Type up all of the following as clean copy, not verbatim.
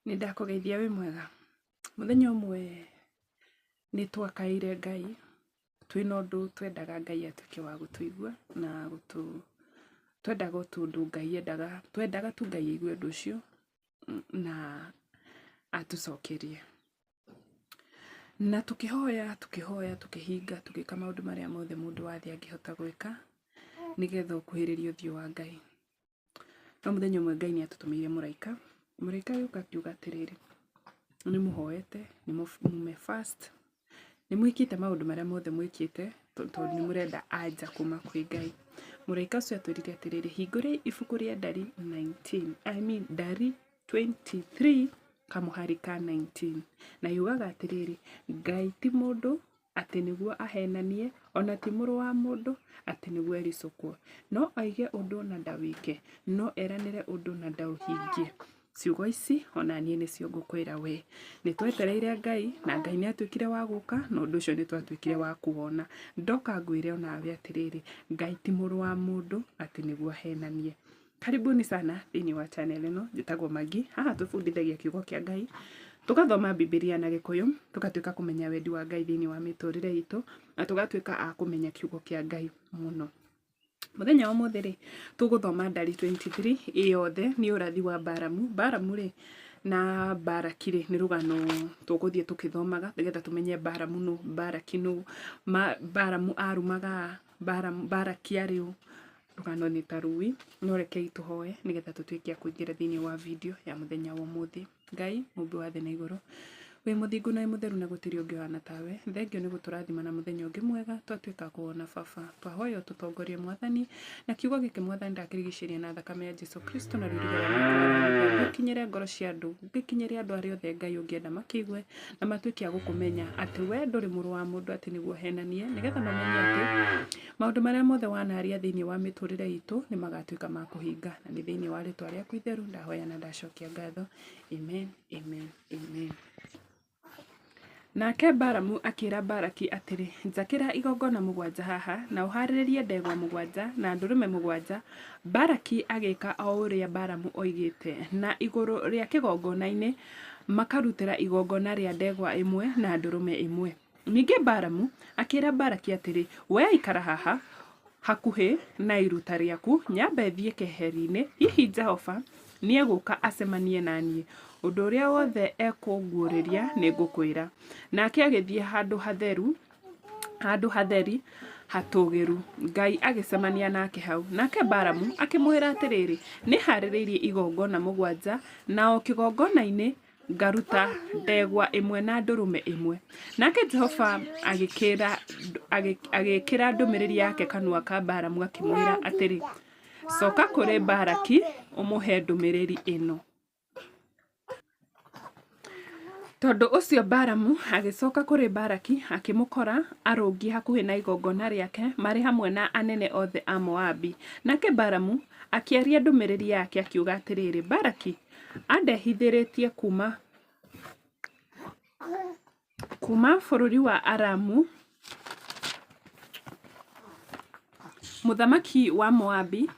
Nĩ ndakũgeithia wĩ mwega? Mũthenya ũmwe nĩ twakaĩire Ngai twĩna ũndũ twendaga Ngai atuĩke wa gũtũigua na gũtũ, twendaga o tu ũndũ Ngai endaga, twendaga tu Ngai aigue ũndũ ũcio na atũcokerie. Na tũkĩhoya, tũkĩhoya, tũkĩhinga, tũgĩka maũndũ marĩa mothe mũndũ wa thĩ angĩhota gwĩka nĩgetha ũkuhĩrĩrie ũthiũ wa Ngai. No mũthenya ũmwe Ngai nĩ atũtũmĩire mũraika, mũraika agĩũka akiuga atĩrĩrĩ, nĩ mũhoete, nĩ mũme fast, nĩ mwĩkĩte maũndũ marĩa mothe mwĩkĩte tondũ nĩ mũrenda anja kuma kwĩ Ngai. Mũraika ũcio atwĩrire atĩrĩrĩ, hingũrai ibuku rĩa Ndari 19, I mean Ndari 23 kamũhari ka 19, na yugaga atĩrĩrĩ, Ngai ti mũndũ atĩ nĩguo ahenanie, o na ti mũrũ wa mũndũ, atĩ nĩguo ericũkwo. No oige ũndũ na ndawĩke, no eranĩre ũndũ na ndaũhingie. Ciugo ici o na niĩ nĩcio ngũkwĩra we. Nĩ twetereire Ngai, na Ngai nĩ atuĩkire wa gũka, na ũndũ ũcio nĩ twatuĩkire wa kũwona. Ndoka ngwĩre o nawe atĩrĩrĩ, Ngai ti mũrũ wa mũndũ atĩ nĩguo ahenanie. Karibuni sana thĩinĩ wa channel ĩno, njĩtagwo Maggie. Haha tũbundithagia kiugo kĩa Ngai, tũgathoma Bibilia na Gĩkũyũ, tũgatuĩka kũmenya wendi wa Ngai thĩinĩ wa mĩtũrĩre itũ, na tũgatuĩka a kũmenya kiugo kĩa Ngai mũno. Mũthenya wa ũmũthĩ rĩ, tũgũthoma Ndari 23 ĩ yothe, nĩ ũrathi wa Baramu. Baramu rĩ, na Baraki rĩ, nĩ rũgano tũgũthiĩ tũkĩthomaga nĩgetha tũmenye Baramu nũ, Baraki nũ, Baramu arumaga a, Baraki arĩ ũ. Rũgano nĩ ta rũi, no rekei tũhoe nĩgetha tũtuĩke a kũingĩra thĩinĩ wa video ya mũthenya wa ũmũthĩ. Ngai, mũmbi wa thĩ na igũrũ, wĩ mũthingu na wĩ mũtheru na gũtirĩ ũngĩ ũhana tawe. Thengiũ nĩ gũtũrathima na mũthenya ũngĩ mwega twatuĩka a kũwona baba. Twahoya ũtũtongorie mwathani, na kiugo gĩkĩ mwathani ndakĩrigicĩria na thakame ya Jesu Kristo na rũirigo rwa mũtharaba gĩkinyĩre ngoro cia andũ, gĩkinyĩre andũ arĩa othe Ngai ũngĩenda makĩigue na matuĩke a gũkũmenya atĩ we ndũrĩ mũrũ wa mũndũ atĩ nĩguo ũhenanie, nĩgetha mamenye atĩ Maũndũ marĩa mothe wanaria thĩinĩ wa mĩtũrĩre itũ nĩ magatuĩka ma kũhinga, na nĩ thĩinĩ wa rĩtwa rĩaku itheru ndahoya na ndacokia ngatho. Amen, amen, amen. Nake Balamu akĩra Balaki atĩrĩ, Njakĩra igongona mũgwanja haha, na ũhaarĩrie ndegwa mũgwanja na ndũrũme mũgwanja. Balaki agĩka o ũrĩa Balamu oigĩte, na igũrũ rĩa kĩgongona-inĩ makarutĩra igongona rĩa ndegwa ĩmwe na ndũrũme ĩmwe. Ningĩ Balamu akĩra Balaki atĩrĩ, Wee ikara haha hakuhĩ na iruta rĩaku, nyambe thiĩ keheri-inĩ, hihi Jehova nĩegũũka acemanie na niĩ. Ũndũ ũrĩa wothe ekũnguũrĩria nĩngũkwĩra. Nake agĩthiĩ handũ hatheru, handũ hatheri hatũũgĩru, Ngai agĩcemania nake hau. Nake Balamu akĩmwĩra atĩrĩrĩ, Nĩhaarĩrĩirie igongona mũgwanja, na o kĩgongona-inĩ ngaruta ndegwa ĩmwe na ndũrũme ĩmwe. Nake Jehova agĩĩkĩra ndũmĩrĩri yake kanua ka Balamu akĩmwĩra atĩrĩ, Coka kũrĩ Balaki ũmũhe ndũmĩrĩri ĩno. Tondũ ũcio Balamu agĩcoka kũrĩ Balaki, akĩmũkora arũngiĩ hakuhĩ na igongona rĩake marĩ hamwe na anene othe a Moabi. Nake Balamu akĩaria ndũmĩrĩri yake akiuga atĩrĩrĩ, Balaki Andehithĩrĩtie kuuma kuuma bũrũri wa Aramu, mũthamaki wa Moabi,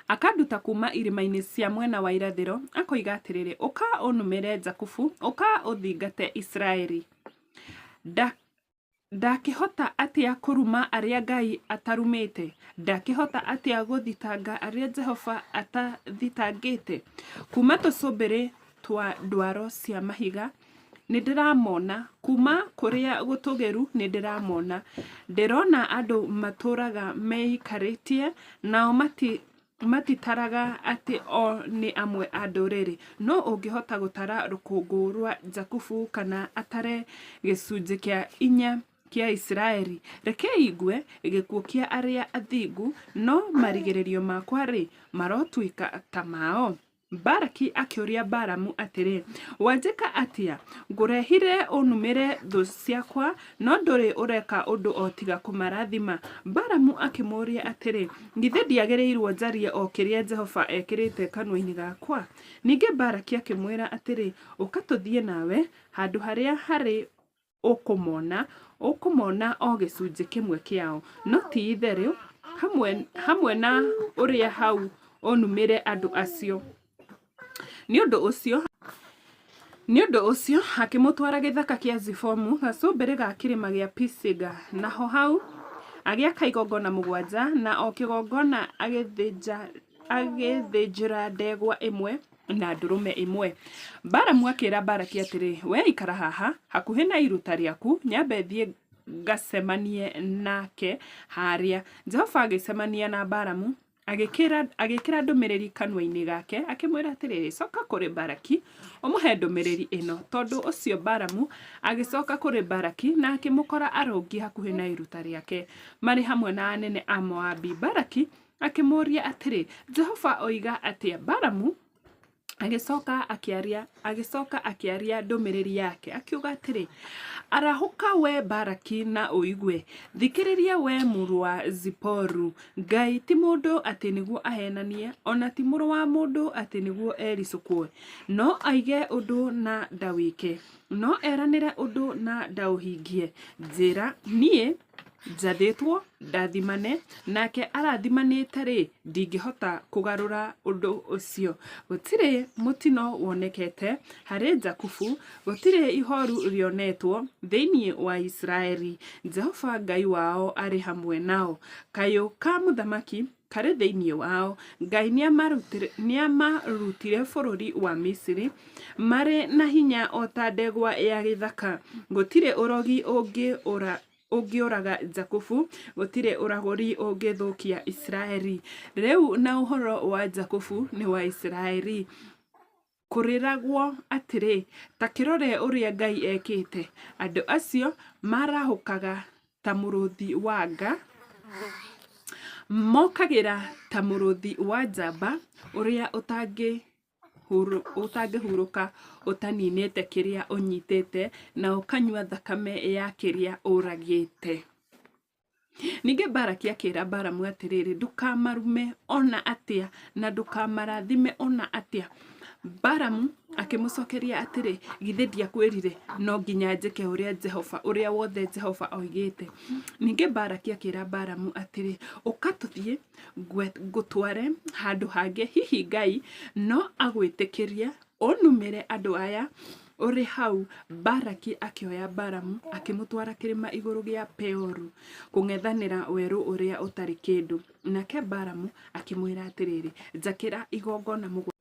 akanduta kuuma irĩma-inĩ cia mwena wa irathĩro, akoiga atĩrĩ, 'Ũka ũnumĩre Jakubu, ũka ũthingate Isiraeli. Ndakĩhota atĩa kũruma arĩa Ngai atarumĩte? Ndakĩhota atĩa gũthitanga arĩa Jehova atathitangĩte? Kuuma tũcũmbĩrĩ twa ndwaro cia mahiga nĩndĩramona, kuuma kũrĩa gũtũũgĩru nĩndĩramona. Ndĩrona andũ matũũraga meikarĩtie, nao Matitaraga atĩ o nĩ amwe a ndũrĩrĩ. Nũ ũngĩhota gũtara rũkũngũ rwa Jakubu kana atare gĩcunjĩ kĩa inya kĩa Isiraeli? Rekei ngue gĩkuũ kĩa arĩa athingu, no marigĩrĩrio makwa-rĩ, marotuĩka ta mao. Balaki akĩũria Balamu atĩrĩ, Wanjĩka atĩa? Ngũrehire ũnumĩre thũ ciakwa, no ndũrĩ ũreka ũndũ o tiga kũmarathima. Balamu akĩmũũria atĩrĩ, Githĩ ndiagĩrĩirũo njarie o kĩrĩa Jehova ekĩrĩte kanua-inĩ gakwa? Ningĩ Balaki akĩmwĩra atĩrĩ, Ũka tũthiĩ nawe handũ harĩa harĩ ũkũmona, ũkũmona o gĩcunjĩ kĩmwe kĩao, no ti-itherũ hamwe, hamwe na ũrĩa hau ũnumĩre andũ acio. Nĩ ũndũ ũcio Nĩ ũndũ ũcio akĩmũtwara gĩthaka kĩa Zifomu, gacũmbĩrĩ ga kĩrĩma gĩa Pisiga. Naho hau agĩaka igongona 7, na o kĩgongona agĩthĩnjĩra ndegwa ĩmwe na ndũrũme ĩmwe. Balamu akĩra Balaki atĩrĩ, Wee ikara haha hakuhĩ na iruta rĩaku, nyambe thiĩ ngacemanie nake haarĩa. Jehova agĩcemania na Balamu, Agĩkĩra ndũmĩrĩri kanua-inĩ gake, akĩmwĩra atĩrĩrĩ, Coka kũrĩ Balaki, ũmũhe ndũmĩrĩri ĩno. Tondũ ũcio Balamu agĩcoka kũrĩ Balaki, na akĩmũkora arũngiĩ hakuhĩ na iruta rĩake, marĩ hamwe na anene a Moabi. Balaki akĩmũũria atĩrĩ, Jehova oiga atĩa? Balamu Agĩcoka akĩaria agĩcoka akĩaria ndũmĩrĩri yake akiuga atĩrĩ, Arahũka wee Balaki na ũigue, thikĩrĩria wee mũrũ wa Ziporu. Ngai ti mũndũ atĩ nĩguo aheenanie, o na ti mũrũ wa mũndũ atĩ nĩguo ericũkwo. No oige ũndũ na ndawĩke, no eranĩre ũndũ na ndaũhingie. Njĩra niĩ njathĩtwo ndathimane, nake arathimanĩte-rĩ, ndingĩhota kũgarũra ũndũ ũcio. Gũtirĩ mũtino wonekete harĩ Jakubu, gũtirĩ ihooru rĩonetwo thĩinĩ wa Isiraeli. Jehova Ngai wao arĩ hamwe nao, kayũ ka mũthamaki karĩ thĩinĩ wao. Ngai nĩamarutire bũrũri wa Misiri marĩ na hinya o ta ndegwa ya gĩthaka. Gũtirĩ ũrogi ũngĩũraga Jakubu, gũtirĩ ũragũri ũngĩthũkia Isiraeli. Rĩu na ũhoro wa Jakubu nĩ wa Isiraeli, kũrĩragwo atĩrĩ, 'Ta kĩrore ũrĩa Ngai ekĩte! Andũ acio maarahũkaga ta mũrũthi wa nga, mokagĩra ta mũrũthi wa njamba ũrĩa ũtangĩhurũka ũtaninĩte kĩrĩa ũnyitĩte na ũkanyua thakame ya kĩrĩa ũragĩte. Ningĩ Balaki akĩra Balamu atĩrĩrĩ, Ndũkamarume o na atĩa, na ndũkamarathime o na atĩa. Balamu akĩmũcokeria atĩrĩ, Githĩ ndiakwĩrire, no nginya njĩke ũrĩa Jehova, ũrĩa wothe Jehova oigĩte? Ningĩ Balaki akĩra Balamu atĩrĩ, Ũka tũthiĩ ngũtware handũ hangĩ, hihi Ngai no agwĩtĩkĩrie ũnumĩre andũ aya ũrĩ hau. Balaki akĩoya Balamu akĩmũtwara kĩrĩma igũrũ gĩa Peoru, kũng'ethanĩra werũ ũrĩa ũtarĩ kĩndũ. Nake Balamu akĩmwĩra atĩrĩrĩ, Njakĩra igongona mũgwanja.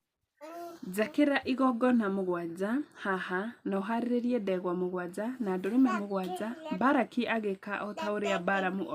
Njakĩra igongona 7 haha, na ũhaarĩrie ndegwa 7 na ndũrũme 7. Balaki agĩĩka o ta ũrĩa Balamu oigĩte.